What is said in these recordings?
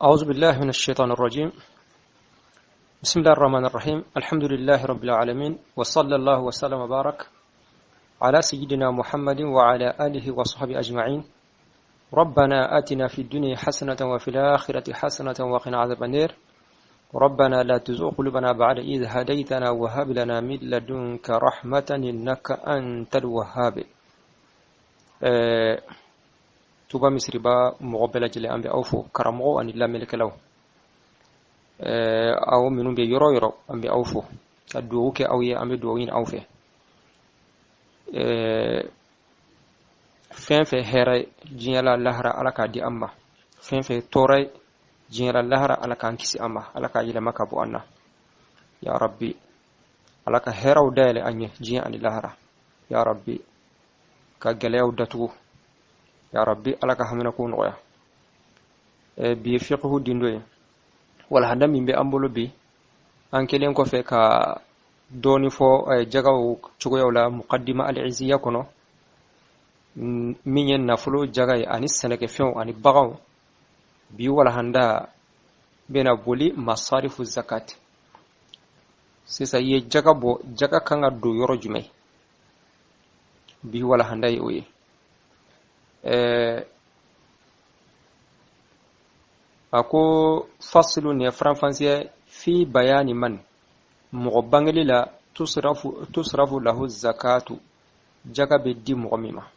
أعوذ بالله من الشيطان الرجيم. بسم الله الرحمن الرحيم. الحمد لله رب العالمين، وصلى الله وسلم وبارك على سيدنا محمد وعلى آله وصحبه أجمعين. ربنا آتنا في الدنيا حسنة وفي الآخرة حسنة وقنا عذاب النار. ربنا لا تزغ قلوبنا بعد إذ هديتنا وهب لنا من لدنك رحمة إنك أنت الوهاب. Tuba Misiriba mɔgɔ bɛɛ lajɛlen, an bɛ aw fo, karamɔgɔ ani lamɛnnikɛlaw, aw minnu bɛ yɔrɔ yɔrɔ, an bɛ aw fo ka dugawu kɛ aw ye. An bɛ dugawu ɲini aw fɛ, fɛn fɛn hɛrɛ diɲɛ la lahara, Ala k'a di an ma. Fɛn fɛn tɔɔrɔ ye diɲɛ la lahara, Ala k'an kisi an ma, Ala k'a yɛlɛma ka bɔ an na. Ya Rabbi, Ala ka hɛrɛw dayɛlɛ an ye diɲɛ ani lahara. Ya Rabbi, ka gɛlɛyaw datugu. Ya Rabbi, Ala ka haminako nɔgɔya. Bi ye fiqhu dindo ye. Walahada min bɛ an bolo bi, an kɛlen kɔfɛ ka dɔɔni fɔ jagaw cogoyaw la muqaddima al-izziya kɔnɔ, min ye nafolo jaga ye ani sɛnɛkɛfɛnw ani baganw, bi walahanda bɛna boli masarifu zakat. Sisan, i ye jaga bɔ, jaga kan ka don yɔrɔ jumɛn? Bi walahanda ye o ye. A ko fasilu nin ye faranfasiya fi bayani man, mɔgɔ bangeli la, tusrafu lahu zakatu, jaga bɛ di mɔgɔ min ma.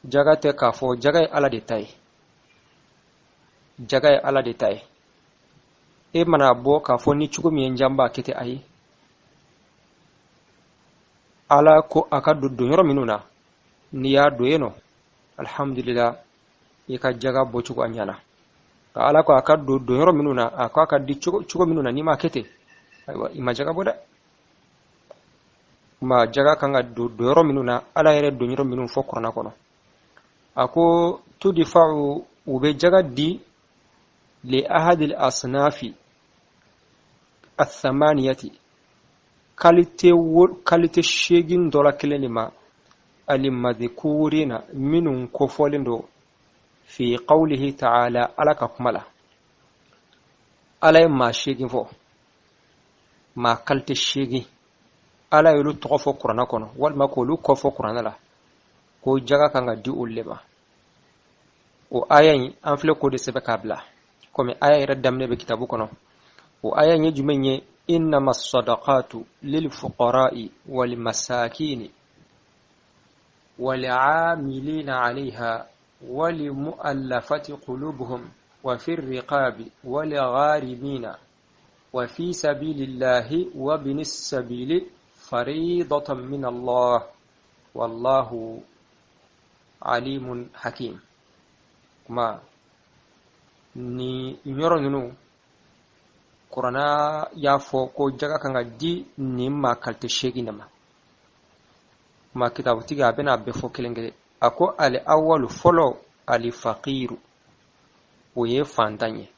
Jaga tɛ k'a fɔ jaga ye Ala de ta ye, jaga ye Ala de ta ye. E mana bɔ k'a fɔ ni cogo min ye n diya, n b'a kɛ ten. Ayi, Ala ko a ka don don yɔrɔ minnu na, n'i y'a don yen nɔ, alhamdulillah, i ka jaga bɔcogo a ɲɛna. Nka Ala ko a ka don don yɔrɔ minnu na, a ko a ka di cogo minnu na, n'i m'a kɛ ten, ayiwa, i ma jaga bɔ dɛ. Ma jaga kan ka don don yɔrɔ minnu na, Ala yɛrɛ don yɔrɔ minnu fɔ kuranna kɔnɔ. A ko tudifa'u, u bɛ jaga di li ahadil asnafi athamaniyati, qualité wo qualité 8 dɔ la kelen de ma, alimadhikurina, minnu kofɔlen don fi qawlihi ta'ala, Ala ka kuma la. Ala ye maa 8 fɔ, maa qualité 8, Ala y'olu tɔgɔ fɔ kuranna kɔnɔ walima k'olu kɔfɔ kuranna la ko jaga kan ka di olu le ma. O aya in, an filɛ k'o de sɛbɛn k'a bila komi aya yɛrɛ daminɛ bɛ kitabu kɔnɔ. O aya in ye jumɛn ye? Innama sadaqatu lilfuqara'i walmasakini والعاملين عليها ولمؤلفة قلوبهم وفي الرقاب والغارمين وفي سبيل الله وابن السبيل فريضة من الله والله عليم حكيم. Kuma ni yɔrɔ ninnu, kuranna y'a fɔ ko jaga kan ka di nin ma qualité 8 de ma. Kuma kitabutigi a bɛna a bɛɛ fɔ kelen kelen. A ko ali awalu, fɔlɔ, ali faqiru, o ye fantan ye.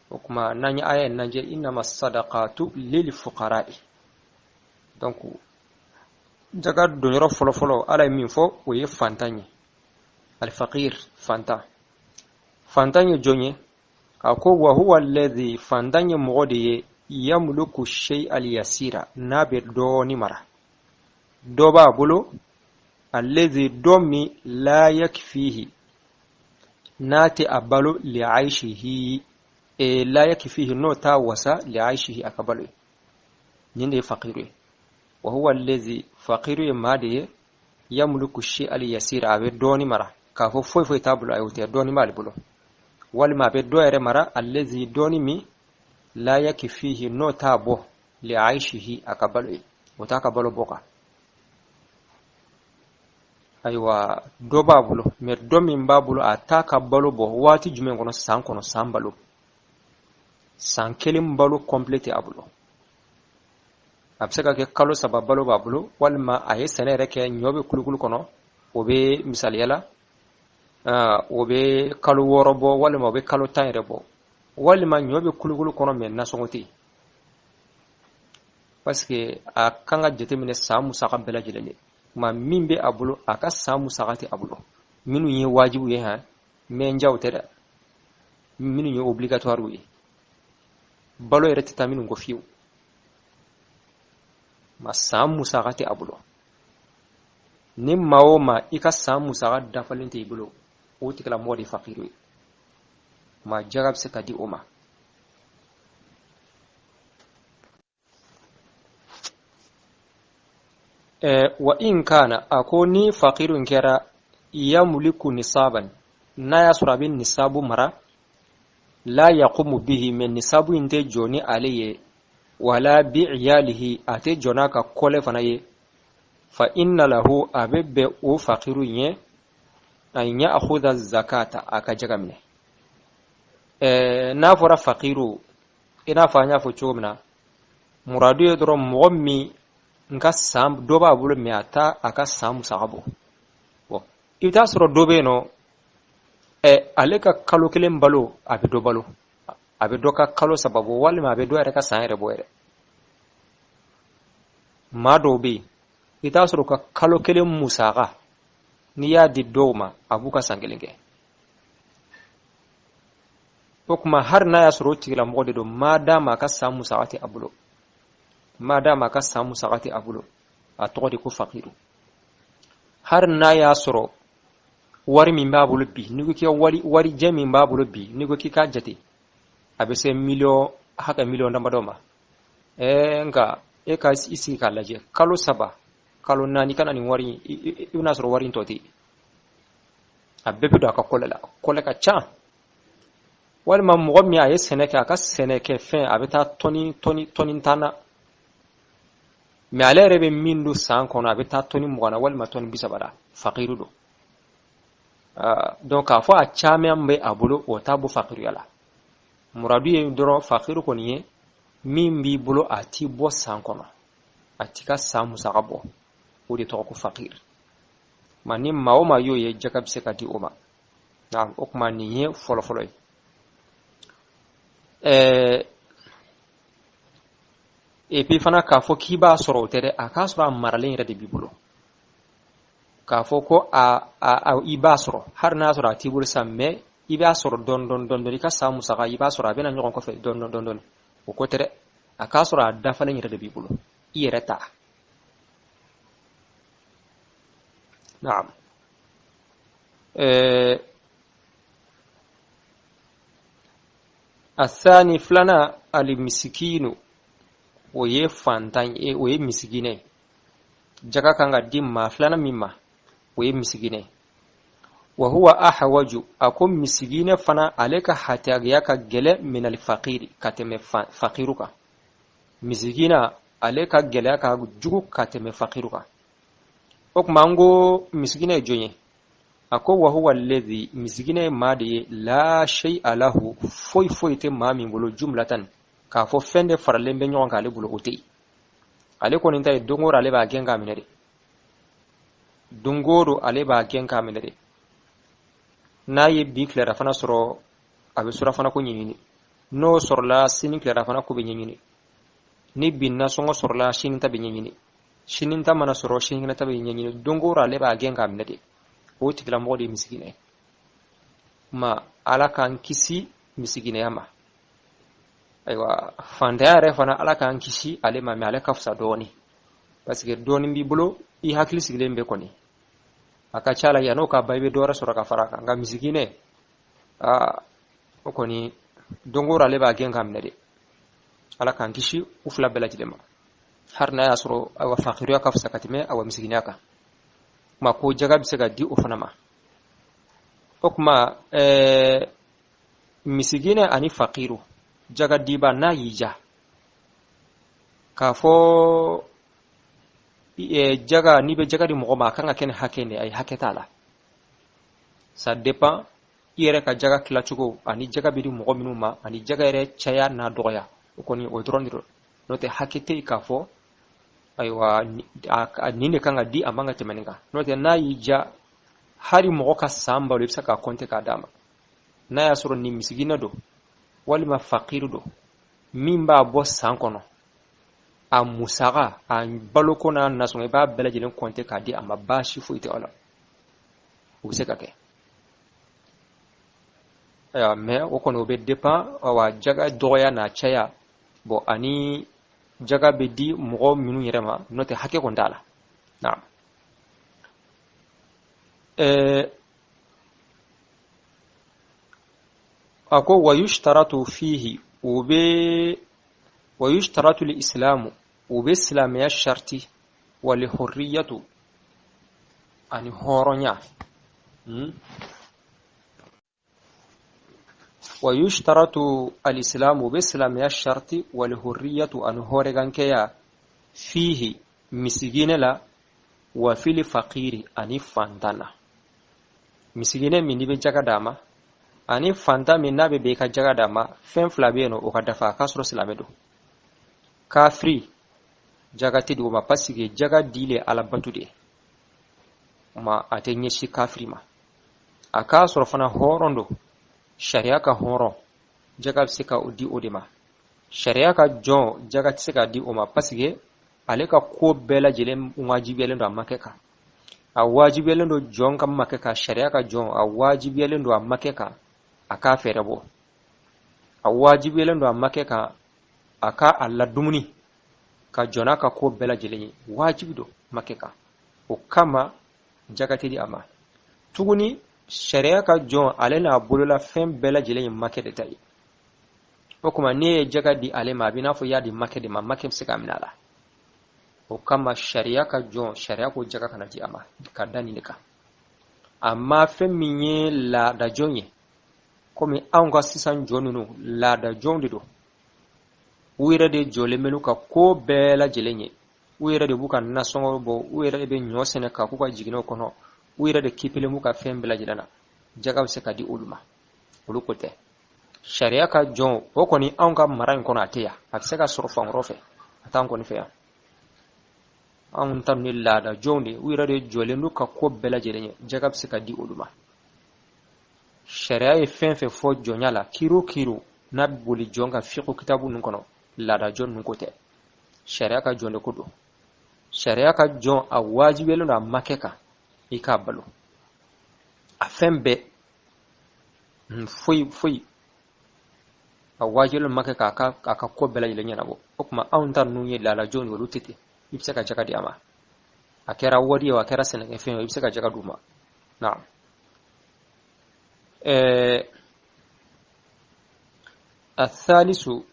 O kuma, n'an ye aya in lajɛ, innama sadaqatu lil fuqara'i, donc jaga donyɔrɔ fɔlɔfɔlɔ, Ala ye min fɔ, o ye fantan ye, alfaqir, fantan. Fantan ye jɔn ye? A ko wa huwa alladhi, fantan ye mɔgɔ de ye, yamluku shay al yasira, n'a bɛ dɔɔni mara, dɔ b'a bolo, alladhi, dɔ min, la yakfihi, n'a tɛ a balo, li aishihi, e la yakfihi, n'o t'a wasa, li aishihi, a ka balo ye. Nin de ye faqiru ye. Wa huwa alladhi, faqiru ye maa de ye, yamluku shay al yasira, a bɛ dɔɔni mara. K'a fɔ foyi foyi t'a bolo, ayi, o tɛ, dɔɔni b'ale bolo, walima a bɛ dɔ yɛrɛ mara, allazi, dɔɔni min, la yakfihi, n'o t'a bɔ, li aishihi, a ka balo ye, o t'a ka balo bɔ kan. Ayiwa, dɔ b'a bolo, mɛ dɔ min b'a bolo, a t'a ka balo bɔ. Waati jumɛn kɔnɔ? San kɔnɔ, san balo, san kelen balo complet tɛ a bolo. A bɛ se ka kɛ kalo 3 balo b'a bolo, walima a ye sɛnɛ yɛrɛ kɛ, ɲɔ bɛ kulukulu kɔnɔ, o bɛ misaliya la, o bɛ kalo 6 bɔ, walima o bɛ kalo 10 yɛrɛ bɔ, walima ɲɔ bɛ kulukulu kɔnɔ, mɛ nasɔngɔ tɛ yen, parce que a kan ka jateminɛ san musaka bɛɛ lajɛlen de ma. Min bɛ a bolo, a ka san musaka tɛ a bolo, minnu ye wajibu ye, han, mɛ n jaw tɛ dɛ. Minnu ye obligatoire ye, balo yɛrɛ tɛ taa minnu kɔ fiyewu, ma san musaka tɛ a bolo. Ni maa o maa i ka san musaka dafalen tɛ i bolo, o tigilamɔgɔ de ye fakiru ye. Ma jaga bɛ se ka di o ma. Wa in kana, a ko ni fakiru in kɛra yamuliku nisaban, n'a y'a sɔrɔ a bɛ nisabu mara, la yaqumu bihi, mais nisabu in tɛ jɔ ni ale ye, wala bi iyalihi, a tɛ jɔ n'a ka kɔlɛ fana ye, fa inna lahu, a bɛ bɛn o fakiru in ye, an ya'khudha zakata, a ka jaga minɛ. N'a fɔra fakiru, i n'a fɔ an y'a fɔ cogo min na, muradu ye dɔrɔn mɔgɔ min n ka san dɔ b'a bolo, mais a t'a a ka san musaka bɔ. Bon, i bɛ taa sɔrɔ dɔ bɛ yen nɔ, ale ka kalo kelen balo, a bɛ dɔ balo, a bɛ dɔ ka kalo 3 bɔ, walima a bɛ dɔ yɛrɛ ka san yɛrɛ bɔ yɛrɛ. Maa dɔw bɛ yen, i t'a sɔrɔ ka kalo kelen musaka, n'i y'a di dɔw ma, a b'u ka san kelen kɛ. O tuma hali n'a y'a sɔrɔ o tigilamɔgɔ de don, maadama a ka san musaka tɛ a bolo, maadama a ka san musaka tɛ a bolo, a tɔgɔ de ko fakiru. Hali n'a y'a sɔrɔ wari min b'a bolo bi, n'i ko k'i ka warijɛ min b'a bolo bi, n'i ko k'i k'a jate, a bɛ se miliyɔn hakɛ, miliyɔn damadɔ ma. Nka e ka i sigi k'a lajɛ, kalo 3, kalo 4, ka na nin wari in, i bɛna sɔrɔ wari in tɔ tɛ yen. A bɛɛ bɛ don a ka kɔlɛ la, kɔlɛ ka ca. Walima mɔgɔ min a ye sɛnɛ kɛ, a ka sɛnɛ kɛ fɛn, a bɛ taa tɔni 10 na, mais ale yɛrɛ bɛ min don san kɔnɔ, a bɛ taa tɔni 20 na walima tɔni 30 la, fakiru don. Donc k'a fɔ a caman bɛ a bolo, o t'a bɔ fakiruya la. Muradu ye dɔrɔn fakiru kɔni ye min b'i bolo, a t'i bɔ san kɔnɔ, a t'i ka san musaka bɔ, o de tɔgɔ ko fakir. Ma ni maa o maa y'o ye, jaka bɛ se ka di o ma. Naam, o tuma nin ye fɔlɔfɔlɔ ye. Et puis fana k'a fɔ k'i b'a sɔrɔ, o tɛ dɛ, a k'a sɔrɔ a maralen yɛrɛ de b'i bolo. K'a fɔ ko i b'a sɔrɔ, hali n'a sɔrɔ a t'i bolo sisan, mais i b'a sɔrɔ dɔɔni dɔɔni dɔɔni dɔɔni, i ka san musaka i b'a sɔrɔ, a bɛna ɲɔgɔn kɔfɛ dɔɔni dɔɔni dɔɔni, o ko tɛ dɛ, a k'a sɔrɔ a dafalen yɛrɛ de b'i bolo, i yɛrɛ ta. Naam. Asani filanan, alimisikinu, o ye fantan ye, o ye misikinɛ ye. Jaga kan ka di maa filanan min ma, o ye misikinɛ ye. Wa huwa ahwaju, a ko misikinɛ fana, ale ka hatagiya ka gɛlɛn minal fakiri, ka tɛmɛ fakiru kan. Misikina, ale ka gɛlɛya ka jugu ka tɛmɛ fakiru kan. O tuma an ko misikinɛ ye jɔn ye? A ko wa huwa alladhi, misikinɛ ye maa de ye, la shay'a lahu, foyi foyi tɛ maa min bolo, jumlatan, k'a fɔ fɛn de faralen bɛ ɲɔgɔn kan ale bolo, o tɛ yen. Ale kɔni ta ye don o don ale b'a gɛn k'a minɛ de, don o don ale b'a gɛn k'a minɛ de. N'a ye bi tilerafana sɔrɔ, a bɛ surafana ko ɲɛɲini, n'o sɔrɔla, sini tilerafana ko bɛ ɲɛɲini, ni bi nasɔngɔ sɔrɔla, sini ta bɛ ɲɛɲini, sini ta mana sɔrɔ, sinikɛnɛ ta bɛ ɲɛɲini, don o don ale b'a gɛn k'a minɛ de. O tigilamɔgɔ de ye misikinɛ ye. Ma Ala k'an kisi misikinɛya ma. Ayiwa, fantanya yɛrɛ fana, Ala k'an kisi ale ma, mais ale ka fisa dɔɔni, parce que dɔɔni b'i bolo, i hakili sigilen bɛ kɔni, a ka ca la yan'o ka ban, i bɛ dɔ wɛrɛ sɔrɔ ka fara a kan. Nka misikinɛ, o kɔni don o don ale b'a gɛn k'a minɛ de. Ala k'an kisi u fila bɛɛ lajɛlen ma, hali n'a y'a sɔrɔ ayiwa fakiruya ka fisa ka tɛmɛ awa misikinɛya kan. Kuma ko jaga bɛ se ka di o fana ma. O tuma misikinɛ ani fakiru, jaga diba n'a y'i ja k'a fɔ jaga, n'i bɛ jaga di mɔgɔ ma, a kan ka kɛ ni hakɛ de, ayi, hakɛ t'a la. Ça dépend i yɛrɛ ka jaga tilacogo ani jaga bɛ di mɔgɔ minnu ma ani jaga yɛrɛ caya n'a dɔgɔya, o kɔni o dɔrɔn de don. N'o tɛ hakɛ tɛ yen k'a fɔ ayiwa nin de kan ka di, a man ka tɛmɛ nin kan. N'o tɛ n'a y'i ja, hali mɔgɔ ka san balo, i bɛ se k'a kɔnte k'a d'a ma, n'a y'a sɔrɔ nin misikinɛ don walima fakiru don, min b'a bɔ san kɔnɔ, a musaka, a baloko n'a nasɔngɔ, i b'a bɛɛ lajɛlen kɔnte k'a di a ma, baasi foyi tɛ o la, o bɛ se ka kɛ. Ayiwa, mais o kɔni o bɛ dépend, awa, jaga dɔgɔya n'a caya, bon, ani jaga bɛ di mɔgɔ minnu yɛrɛ ma, n'o tɛ hakɛ kɔni t'a la. Naam. A ko wa yushtaratu fihi, o bɛ wa yushtaratu li islamu, o bɛ silamɛya sharti, wal hurriyatu, ani hɔrɔnya. Wa yushtaratu al-islamu, o bɛ silamɛya sharti, wal hurriyatu, ani hɔrɔnkɛya, fihi, misiginɛ la, wa fili faqiri, ani fantan na. Misiginɛ min n'i bɛ jaga d'a ma, ani fantan min n'a bɛ bɛn i ka jaga d'a ma, fɛn fila bɛ yen nɔ, o ka dafa: a k'a sɔrɔ silamɛ don. Kafiri, jaga tɛ di o ma, parce que jaga dili ye ala bato de ye, ma a tɛ ɲɛsin kafiri ma. A k'a sɔrɔ fana hɔrɔn don, sariya ka hɔrɔn, jaga bɛ se ka o di o de ma. Sariya ka jɔn, jaga tɛ se ka di o ma, parce que ale ka ko bɛɛ lajɛlen wajibiyalen don a makɛ kan. A wajibiyalen don jɔn ka makɛ kan, sariya ka jɔn, a wajibiyalen don a makɛ kan a k'a fɛɛrɛ bɔ, a wajibiyalen don a makɛ kan a ka a ladumuni, ka jɔ n'a ka ko bɛɛ lajɛlen ye, wajibi don makɛ kan. O kama jaga tɛ di a ma. Tuguni, sariya ka jɔn, ale n'a bolola fɛn bɛɛ lajɛlen ye makɛ de ta ye. O tuma n'e ye jaga di ale ma, a b'i n'a fɔ i y'a di makɛ de ma, makɛ bɛ se k'a minɛ a la. O kama sariya ka jɔn, sariya ko jaga kana di a ma ka da nin de kan. Amma fɛn min ye laadajɔn ye, komi anw ka sisan jɔn ninnu laadajɔn de don, u yɛrɛ de jɔlen bɛ n'u ka ko bɛɛ lajɛlen ye, u yɛrɛ de b'u ka nasɔngɔ bɔ, u yɛrɛ de bɛ ɲɔ sɛnɛ k'a k'u ka jiginɛw kɔnɔ, u yɛrɛ de kipelen b'u ka fɛn bɛɛ lajɛlen na, jaga bɛ se ka di olu ma. Olu ko tɛ sariya ka jɔn, o kɔni anw ka mara in kɔnɔ a tɛ yan. A bɛ se ka sɔrɔ fan wɛrɛ fɛ, a t'an kɔni fɛ yan. Anw ta ninnu ye laada jɔnw de ye, u yɛrɛ de jɔlen n'u ka ko bɛɛ lajɛlen ye, jaga bɛ se ka di olu ma. Sariya ye fɛn fɛn fɔ jɔnya la, kiiri o kiiri n'a bɛ boli jɔn ka fiqhu kitabu ninnu kɔnɔ, laada jɔn ninnu ko tɛ, sariya ka jɔn de ko don. Sariya ka jɔn, a wajibiyalen don a makɛ kan i k'a balo, a fɛn bɛɛ, foyi foyi, a wajibiyalen don makɛ kan a ka ko bɛɛ lajɛlen ɲɛnabɔ. O tuma anw ta ninnu ye laada jɔn ye, olu tɛ ten. I bɛ se ka jaga di a ma, a kɛra wari ye o, a kɛra sɛnɛkɛfɛn ye o, i bɛ se ka jaga d'u ma. Naam. Athalisu,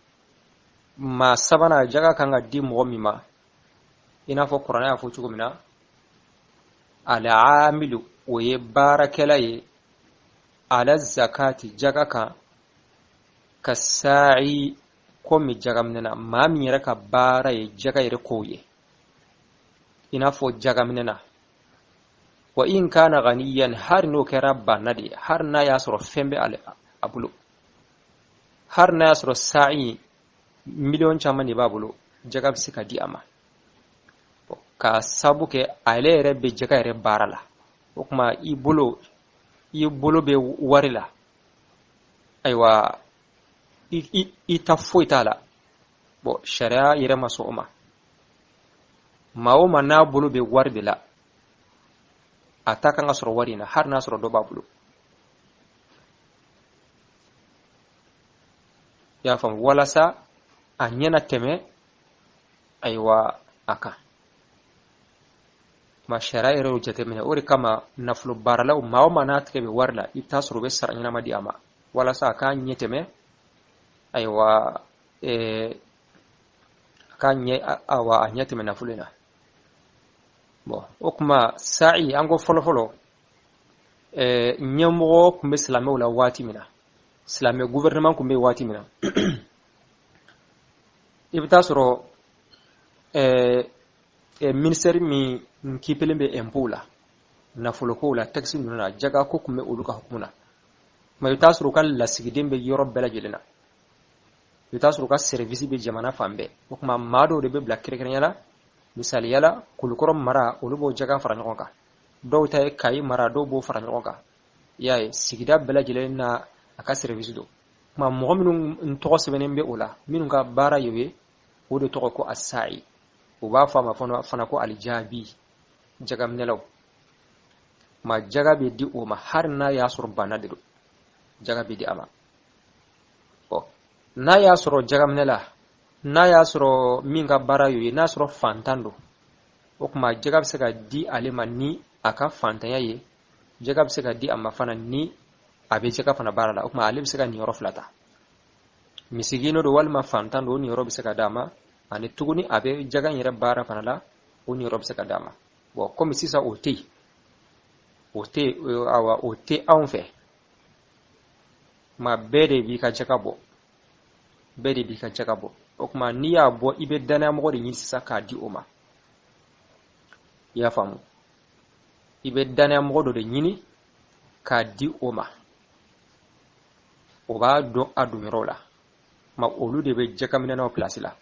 maa sabanan, jaga kan ka di mɔgɔ min ma, i n'a fɔ kuranɛ y'a fɔ cogo min na, al-amilu, o ye baarakɛla ye, ala zakati, jaga kan, ka sa'i, komi jagaminɛna, maa min yɛrɛ ka baara ye jaga yɛrɛ kow ye, i n'a fɔ jagaminɛna. Wa in kana ganiyan, hari n'o kɛra banna de ye, hari n'a y'a sɔrɔ fɛn bɛ ale a bolo, hari n'a y'a sɔrɔ sa'i miliyɔn caman de b'a bolo, jaga bɛ se ka di a ma, k'a sabu kɛ ale yɛrɛ bɛ jaga yɛrɛ baara la. O tuma i bolo bɛ wari la, ayiwa, i ta foyi t'a la. Bon, sariya yɛrɛ ma sɔn o ma. Maa o maa n'a bolo bɛ wari de la, a ta kan ka sɔrɔ wari in na, hali n'a sɔrɔ dɔ b'a bolo. I y'a faamu? Walasa a ɲɛna tɛmɛ, ayiwa, a kan ma sariya yɛrɛ y'o jateminɛ. O de kama nafolo baaralaw, maa o maa n'a tɛgɛ bɛ wari la, i bɛ taa sɔrɔ u bɛ sara ɲɛnama di a ma, walasa a k'a ɲɛ tɛmɛ, ayiwa, a k'a ɲɛ, awa, a ɲɛ tɛmɛ nafolo in na. Bon, o kuma sa'i, an ko fɔlɔ fɔlɔ, ɲɛmɔgɔ tun bɛ silamɛw la waati min na, silamɛ gouvernement tun bɛ waati min na, i bɛ taa sɔrɔ ministère min kipelen bɛ impôt la, nafolokow la, taxe ninnu na, jaga ko tun bɛ olu ka hukumu na. Mɛ i bɛ taa sɔrɔ u ka lasigiden bɛ yɔrɔ bɛɛ lajɛlen na, i bɛ taa sɔrɔ u ka service bɛ jamana fan bɛɛ. O tuma maa dɔw de bɛ bila kɛrɛnkɛrɛnnenya la, misaliya la, Kulukɔrɔ mara, olu b'o jaga fara ɲɔgɔn kan, dɔw ta ye Kayi mara, dɔw b'o fara ɲɔgɔn kan. I y'a ye, sigida bɛɛ lajɛlen na a ka service don. Tuma mɔgɔ minnu tɔgɔ sɛbɛnnen bɛ o la, minnu ka baara ye o ye, o de tɔgɔ ko asa'i, u b'a fɔ a ma fana ko alijaabi, jagaminɛlaw. Ma jaga bɛ di o ma hali n'a y'a sɔrɔ bana de don. Jaga bɛ di a ma. Bon, n'a y'a sɔrɔ jagaminɛla, n'a y'a sɔrɔ min ka baara y'o ye, n'a sɔrɔ fantan don, o tuma jaga bɛ se ka di ale ma ni a ka fantanya ye. Jaga bɛ se ka di a ma fana ni a bɛ jaga fana baara la. O tuma ale bɛ se ka niyɔrɔ fila ta. Misikino don walima fantan don, o niyɔrɔ bɛ se ka d'a ma, ani tuguni a bɛ jaga in yɛrɛ baara fana la, o niyɔrɔ bɛ se ka d'a ma. Bon, komi sisan o tɛ yen, o tɛ yen, awa, o tɛ anw fɛ. Tuma bɛɛ de b'i ka jaga bɔ, bɛɛ de b'i ka jaga bɔ. O tuma n'i y'a bɔ, i bɛ danayamɔgɔ de ɲini sisan k'a di o ma. I y'a faamu? I bɛ danayamɔgɔ dɔ de ɲini k'a di o ma, o b'a dɔn a donyɔrɔ la. Ma olu de bɛ jagaminɛnaw pilasi la.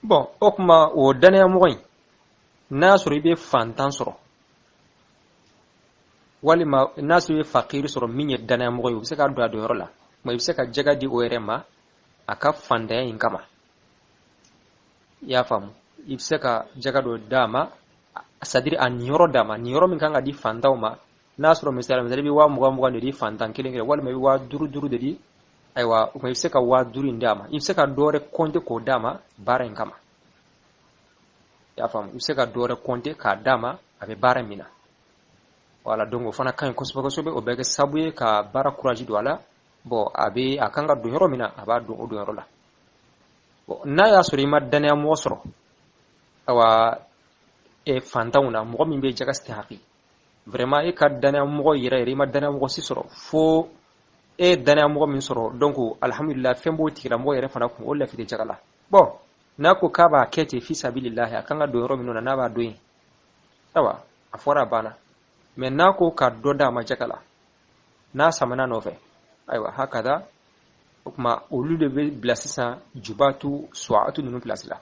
Bon, o tuma o danayamɔgɔ in, n'a y'a sɔrɔ i bɛ fantan sɔrɔ walima n'a sɔrɔ i bɛ fakiri sɔrɔ min ye danayamɔgɔ ye, o bɛ se k'a don a donyɔrɔ la. Ma i bɛ se ka jaga di o yɛrɛ ma a ka fantanya in kama. I y'a faamu? I bɛ se ka jaga dɔ d'a ma, c'est à dire a niyɔrɔ d'a ma, niyɔrɔ min kan ka di fantanw ma. N'a sɔrɔ misali, i bɛ 20 000 20 de di fantan kelen kelen, walima i bɛ 5000 50 de di, ayiwa, o tuma i bɛ se ka 5000 in d'a ma. I bɛ se ka dɔ wɛrɛ kɔnte k'o d'a ma baara in kama. I y'a faamu? I bɛ se ka dɔ wɛrɛ kɔnte k'a d'a ma a bɛ baara min na. Wala, donc o fana ka ɲi kosɛbɛ kosɛbɛ. O bɛ kɛ sababu ye ka baara courage don a la. Bon, a bɛ a kan ka don yɔrɔ min na, a b'a don o don yɔrɔ la. Bon, n'a y'a sɔrɔ i ma danaya mɔgɔ sɔrɔ, awa, fantanw na, mɔgɔ min bɛ jaga sitahaki, vraiment e ka danaya mɔgɔ yɛrɛ yɛrɛ, i ma danaya mɔgɔ si sɔrɔ, fo e ye danaya mɔgɔ min sɔrɔ, donc alhamdulillah, fɛn b'o tigilamɔgɔ yɛrɛ fana kun, o lafi tɛ jaga la. Bon, n'a ko k'a b'a kɛ ten fi sabilillahi, a kan ka don yɔrɔ min na, n'a b'a don yen, awa, a fɔra, a banna. Mais n'a ko ka dɔ d'a ma jaga la, n'a samana nɔfɛ, ayiwa, hakada. O tuma olu de bɛ bila sisan jubatu suwaatu ninnu pilasi la.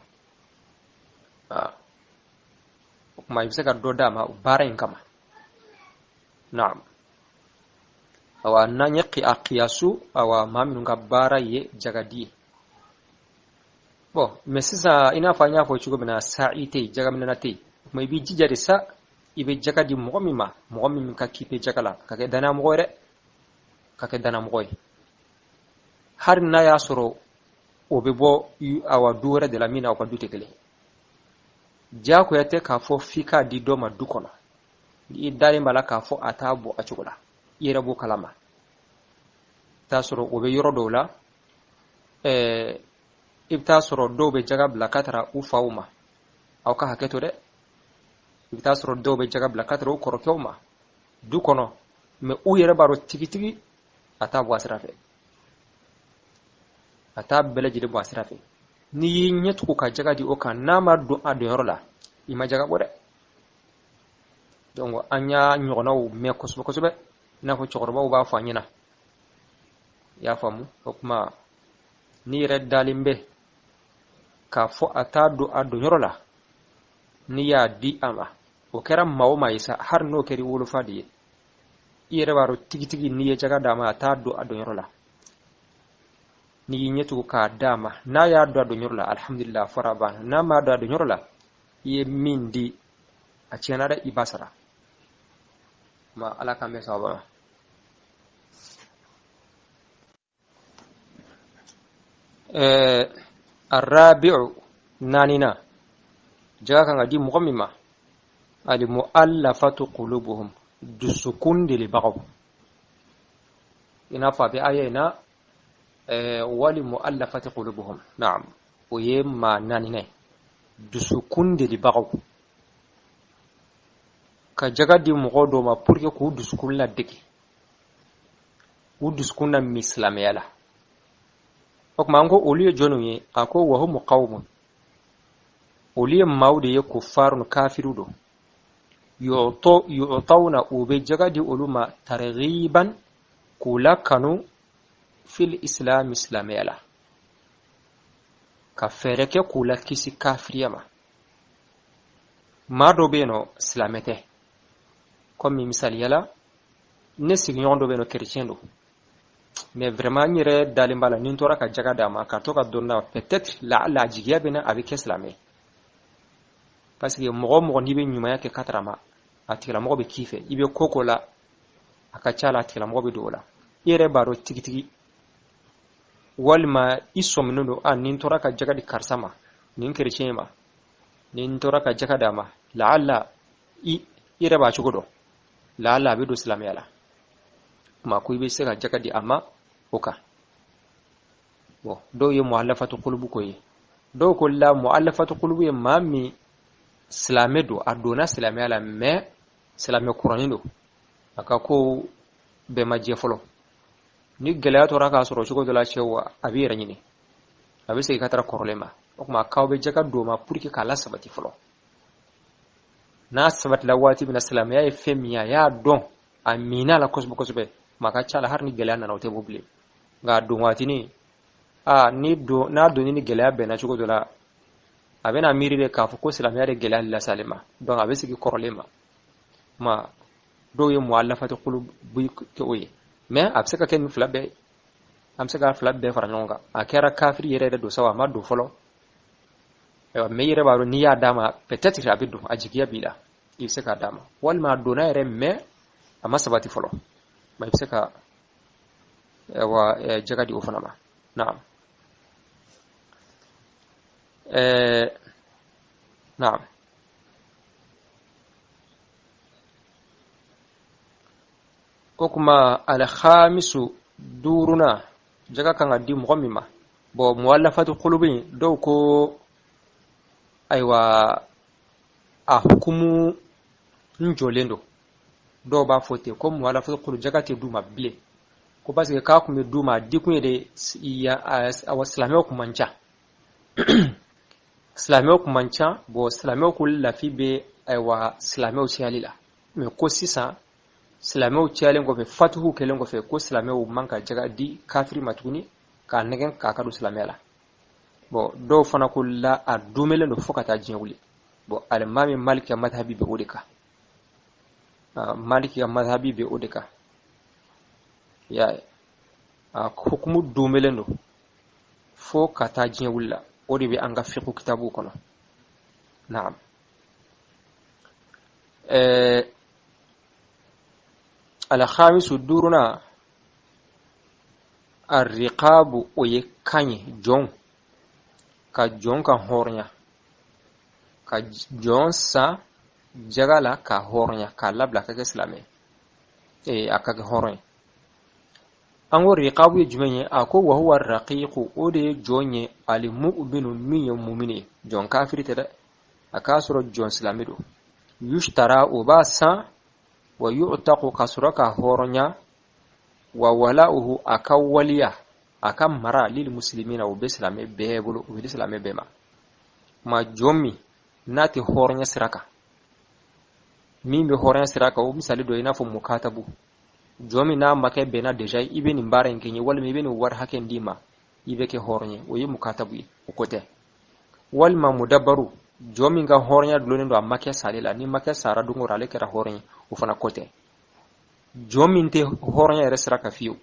O tuma i bɛ se ka dɔ d'a ma baara in kama. Naam, awa, n'an ye a kiyasu, awa, maa minnu ka baara ye jagadi ye. Bon, mais sisan, i n'a fɔ an y'a fɔ cogo min na, sa'i tɛ yen, jagaminɛna tɛ yen. O tuma i b'i jija de sa, i bɛ jaga di mɔgɔ min ma, mɔgɔ min ka kipe jaga la, ka kɛ danayamɔgɔ ye dɛ, ka kɛ danayamɔgɔ ye, hali n'a y'a sɔrɔ o bɛ bɔ, awa, du wɛrɛ de la min na aw ka du tɛ kelen. Diyagoya tɛ k'a fɔ f'i k'a di dɔ ma du kɔnɔ. I dalen b'a la k'a fɔ a t'a bɔ a cogo la, i yɛrɛ b'o kalama. T'a sɔrɔ o bɛ yɔrɔ dɔw la, i bɛ taa sɔrɔ dɔw bɛ jaga bila ka taara u faw ma. Aw ka hakɛ to dɛ. I bɛ taa sɔrɔ dɔw bɛ jaga bila ka taara u kɔrɔkɛw ma du kɔnɔ, mais u yɛrɛ b'a dɔn tigitigi a t'a bɔ a sira fɛ, a t'a bɛɛ lajɛlen bɔ a sira fɛ. N'i y'i ɲɛ tugu ka jaga di o kan, n'a ma don a donyɔrɔ la, i ma jaga bɔ dɛ. Donc an y'a ɲɔgɔnnaw mɛn kosɛbɛ kosɛbɛ, i n'a fɔ cɛkɔrɔbaw b'a fɔ an ɲɛna. I y'a faamu? O tuma n'i yɛrɛ dalen bɛ k'a fɔ a t'a don a donyɔrɔ la, n'i y'a di a ma, o kɛra maa o maa ye sa, hali n'o kɛra i wolofa de ye, i yɛrɛ b'a dɔn tigitigi n'i ye jaga d'a ma, a t'a don a donyɔrɔ la. N'i y'i ɲɛ tugu k'a d'a ma, n'a y'a don a donyɔrɔ la, alhamdulillah, fɔra, a banna. N'a m'a don a donyɔrɔ la, i ye min di, a tiɲɛna dɛ, i b'a sara ma. Ala k'an bɛn sababa ma. Arabi'u, naanina, jaga kan ka di mɔgɔ min ma, almu'allafatu qulubuhum, dusukun delibagaw, i n'a fɔ a bɛ aya in na, wali mu'allafati qulubuhum. Naam, o ye maa naanina ye, dusukun delibagaw. Ka jaga di mɔgɔ dɔw ma pour que k'u dusukun ladege, u dusukun na min silamɛya la. O tuma an ko olu ye jɔnniw ye? A ko wahumu qawmun, olu ye maaw de ye, kufarun, kafiriw don, yu'tawna, u bɛ jaga di olu ma, targhiban, k'u lakanu, fil islami, silamɛya la, ka fɛɛrɛ kɛ k'u lakisi kafiriya ma. Maa dɔ bɛ yen nɔ, silamɛ tɛ. Komi misaliya la, ne sigiɲɔgɔn dɔ bɛ yen nɔ, chrétien don, mais vraiment n yɛrɛ dalen b'a la, ni n tora ka jaga d'a ma, ka to ka dɔn na, peut-être la a jigiya bɛ na, a bɛ kɛ silamɛ ye. Parce que mɔgɔ o mɔgɔ n'i bɛ ɲumanya kɛ ka tara ma, a tigilamɔgɔ bɛ k'i fɛ. I bɛ ko ko la, a ka ca la, a tigilamɔgɔ bɛ don o la. I yɛrɛ b'a dɔn tigitigi, walima i sɔminen don, a ni n tora ka jaga di karisa ma, nin kerecɛn ma, ni n tora ka jaga d'a ma, laala i yɛrɛ b'a cogo dɔn, laala a bɛ don silamɛya la. Kuma ko i bɛ se ka jaga di a ma o kan. Bon, dɔw ye mu'allafatu qulubu ko ye, dɔw ko la mu'allafatu qulubu ye maa min silamɛ don, a donna silamɛya la, mais silamɛ kuranin don, a ka ko bɛɛ ma jɛ fɔlɔ. Ni gɛlɛya tora k'a sɔrɔ cogo dɔ la, cɛw, a b'i yɛrɛ ɲini, a bɛ segin ka taara kɔrɔlen ma. O tuma k'aw bɛ jaga don o ma pour que k'a lasabati fɔlɔ. N'a sabatila waati min na, silamɛya ye fɛn min ye, a y'a dɔn, a minɛ a la kosɛbɛ kosɛbɛ, maa ka ca la, hali ni gɛlɛya nana, o tɛ bɔ bilen. Nka a don waatinin, aa, ni don n'a donni ni gɛlɛya bɛnna cogo dɔ la, a bɛna miiri de k'a fɔ ko silamɛya de gɛlɛya lase ale ma, donc a bɛ segin kɔrɔlen ma. Ma dɔw ye mu'allafatu qulubu kɛ o ye, mais a bɛ se ka kɛ nin fila bɛɛ, an bɛ se k'a fila bɛɛ fara ɲɔgɔn kan. A kɛra kafiri yɛrɛ yɛrɛ don sa, a ma don fɔlɔ, ayiwa, mais i yɛrɛ b'a dɔn n'i y'a d'a ma, peut-être a bɛ don, a jigiya b'i la, i bɛ se k'a d'a ma. Walima a donna yɛrɛ, mais a ma sabati fɔlɔ, ma i bɛ se ka, ayiwa, jaga di o fana ma. Naam, naam. O kuma alkhamisu, duuruna, jaga kan ka di mɔgɔ min ma. Bon, mu'allafatu qulubi, dɔw ko ayiwa, a hukumu n jɔlen don. Dɔw b'a fɔ ten ko mu'allafatu qulubi, jaga tɛ d'u ma bilen, ko parce que k'a kun bɛ d'u ma, a dikun ye de, awa, silamɛw kun man ca, silamɛw kun man ca. Bon, silamɛw ko lafi bɛ, ayiwa, silamɛw cayali la, mais ko sisan silamɛw cayalen kɔfɛ, fatuhu kɛlen kɔfɛ, ko silamɛw man ka jaga di kafiri ma tuguni k'a nɛgɛn k'a ka don silamɛya la. Bon, dɔw fana ko la, a dumelen don fo ka taa diɲɛ wuli. Bon, alimami Maliki ka madhabi bɛ o de kan, Maliki ka madhabi bɛ o de kan. Ya a hukumu dumelen don fo ka taa diɲɛ wuli la, o de bɛ an ka fiqhu kitabuw kɔnɔ. Naam. Alkhamisu, duuruna, arriqabu, o ye kan ye, jɔn ka jɔn ka hɔrɔnya, ka jɔn san jaga la k'a hɔrɔnya, k'a labila ka kɛ silamɛ, a ka kɛ hɔrɔn ye. An ko riqabu ye jumɛn ye? A ko wa huwa raqiqu, o de ye jɔn ye, alimu'minu, min ye mumini ye, jɔn kafiri tɛ dɛ, a k'a sɔrɔ jɔn silamɛ don. Yushtara, o b'a san, wa yu'taqu, ka sɔrɔ ka hɔrɔnya, wa wala'uhu, a ka waliya, a ka mara, lil muslimina, o bɛ silamɛ bɛɛ bolo, o bɛ di silamɛ bɛɛ ma. Ma jɔn min n'a tɛ hɔrɔnya sira kan, min bɛ hɔrɔnya sira kan, o misali dɔ i n'a fɔ mukatabu, jɔn min n'a makɛ bɛnna déjà, i bɛ nin baara in kɛ n ye, walima i bɛ nin wari hakɛ in d'i ma, i bɛ kɛ hɔrɔn ye, o ye mukatabu ye, o ko tɛ. Walima mudabaru, jɔn min ka hɔrɔnya dulonnen don a makɛ sale la, ni makɛ sara don o don ale kɛra hɔrɔn ye, o fana ko tɛ. Jɔn min tɛ hɔrɔnya yɛrɛ sira kan fiyewu,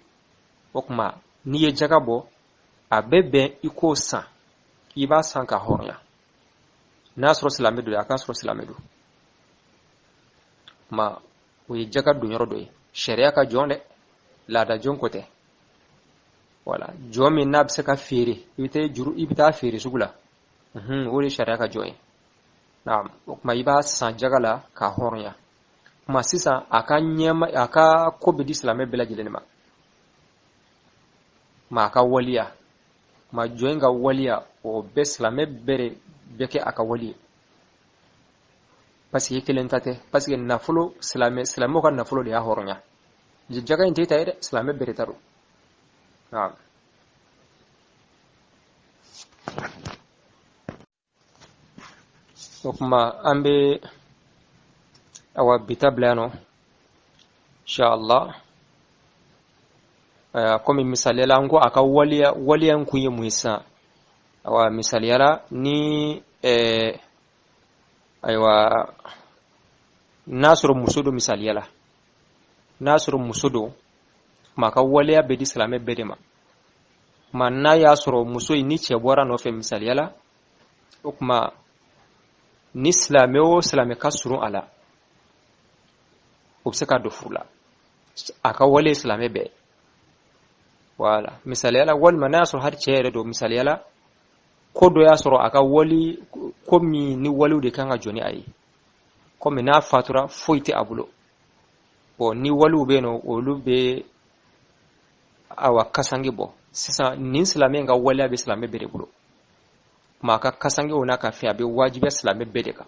o tuma n'i ye jaga bɔ, a bɛ bɛn i k'o san, i b'a san ka hɔrɔnya, n'a sɔrɔ silamɛ don, a k'a sɔrɔ silamɛ don. Kuma o ye jaga don yɔrɔ dɔ ye, sariya ka jɔn dɛ, laada jɔn ko tɛ. Wala jɔn min n'a bɛ se ka feere, i bɛ taa juru, i bɛ taa feere sugu la, o de ye sariya ka jɔn ye. Naam. O tuma i b'a san jaga la k'a hɔrɔnya. Kuma sisan a ka ɲɛma, a ka ko bɛ di silamɛ bɛɛ lajɛlen ma, ma a ka waliya, ma jɔn in ka waliya, o bɛ silamɛ bɛɛ de bɛ kɛ a ka wali ye, parce que i kelen ta tɛ, parce que nafolo, silamɛw ka nafolo de y'a hɔrɔnya. Jaga in tɛ ta ye dɛ, silamɛ bɛɛ de ta don. Naam. O kuma an bɛ, awa, bi ta bila yan nɔ, inshallah. Komi misaliya la, an ko a ka waliya, waliya in kun ye mun ye sisan? Awa, misaliya la, ni ayiwa, n'a sɔrɔ muso don, misaliya la, n'a sɔrɔ muso don, kuma a ka waleya bɛ di silamɛ bɛɛ de ma. Kuma n'a y'a sɔrɔ muso in ni cɛ bɔra nɔfɛ, misaliya la, o kuma ni silamɛ o silamɛ ka surun a la, o bɛ se ka don furu la, a ka wale silamɛ bɛɛ. Wala misaliya la, walima n'a y'a sɔrɔ hali cɛ yɛrɛ don, misaliya la ko dɔ y'a sɔrɔ a ka wali ko min ni waliw de kan ka jɔ ni a ye, komi n'a fatura foyi tɛ a bolo. Bon, ni waliw bɛ yen nɔ, olu bɛ awa kasange bɔ. Sisan nin silamɛ in ka waleya bɛ silamɛ bɛɛ de bolo, kuma a ka kasange o n'a ka fɛn a bɛ wajibiya silamɛ bɛɛ de kan,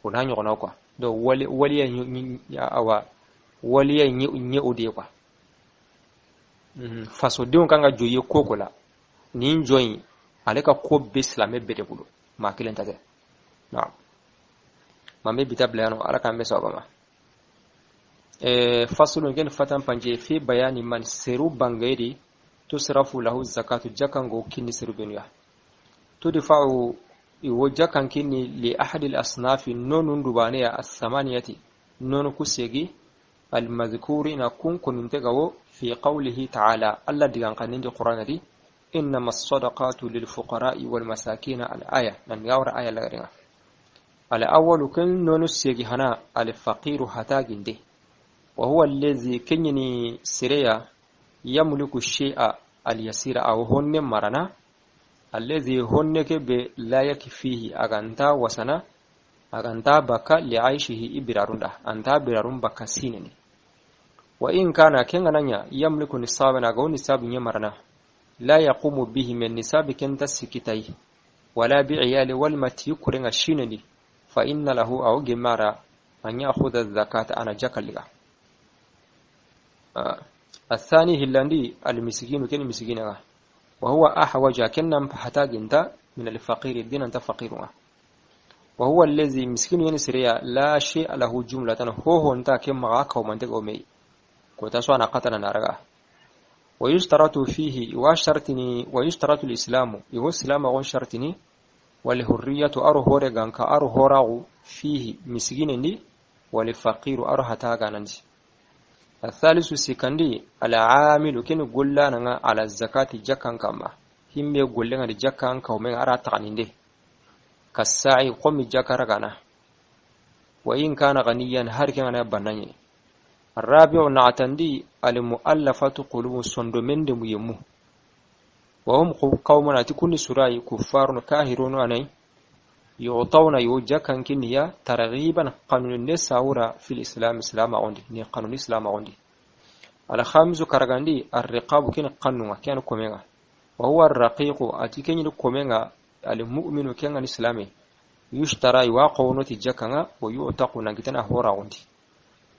o n'a ɲɔgɔnnaw quoi. Donc waliya awa waliya in ye o de ye quoi. Fasodenw kan ka jɔ i ye ko ko la, nin jɔ in ale ka ko bɛ silamɛ bɛɛ de bolo, maa kelen ta tɛ. Naam, maa bɛ bi ta bila yan nɔ. Ala k'an bɛn sababa ma. Fasulun ken fatan panje fi bayani man seru bangeri tusrafu lahu zakatu, jakango kinni seru benuya tudfa'u iwo jakan kinni li ahadi al-asnafi nonun dubaneya as-samaniyati nonu kusegi المذكور نكون كنتغو في قوله تعالى الله ديغان قنين القرآن دي إنما الصدقات للفقراء والمساكين الآية نن يور آية لغرنا. الأول كن نونو سيغي هنا الفقير هتاجندي، وهو الذي كنني سريا يملك الشيء اليسير أو هن مرنا الذي هن كب لا يكفيه أغانتا وسنا أغانتا بكا لعيشه إبراروندا أنتا برارون بكا سينني. وإن كان كنغنانيا يملك نصابا أغو نصاب يمرنا لا يقوم به من نصاب كنت سكتي ولا بعيال والمتي كرن الشينني فإن له أو جمارا أن يأخذ الزكاة أنا جاكلغا. الثاني هلاندي المسكين كن مسكين، وهو أحوج كنم فحتاج من الفقير الدين أنت فقير، وهو الذي مسكين ينسريا لا شيء له جملة هو هو أنت كم معك ومن تقومي كنت أنا قتل نارغا. ويشترط فيه وشرطني ويشترط الإسلام يهو الإسلام غون شرطني والحرية أرو هورغان كأرو هوراغو فيه مسكين والفقير أرو هتاغانندي. الثالث سيكندي العامل كن قلنا على الزكاة جكان كما هم يقولنا جكان كومين أرى تغنيندي كالساعي قوم جكا وإن كان غنيا هر كان بناني. الرابع نعتندي المؤلفة قلوب صندومين دميمو وهم قوم أتكون سراي كفار كاهرون أني يعطون يوجا كنيا ترغيبا قانون النساورة في الإسلام إسلام عندي ني قانون الإسلام عندي. الخامس كرغاندي الرقاب كن قانون كان كوميغا وهو الرقيق أتكين كوميغا المؤمن كان الإسلامي يشترى يواقون تجاكا ويعتق نجتنا هورا عندي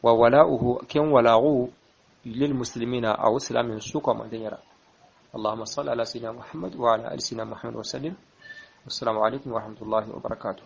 وولاؤه كن ولاؤه للمسلمين أو إسلام سوق مدينة. اللهم صل على سيدنا محمد وعلى آل سيدنا محمد وسلم. والسلام عليكم ورحمة الله وبركاته.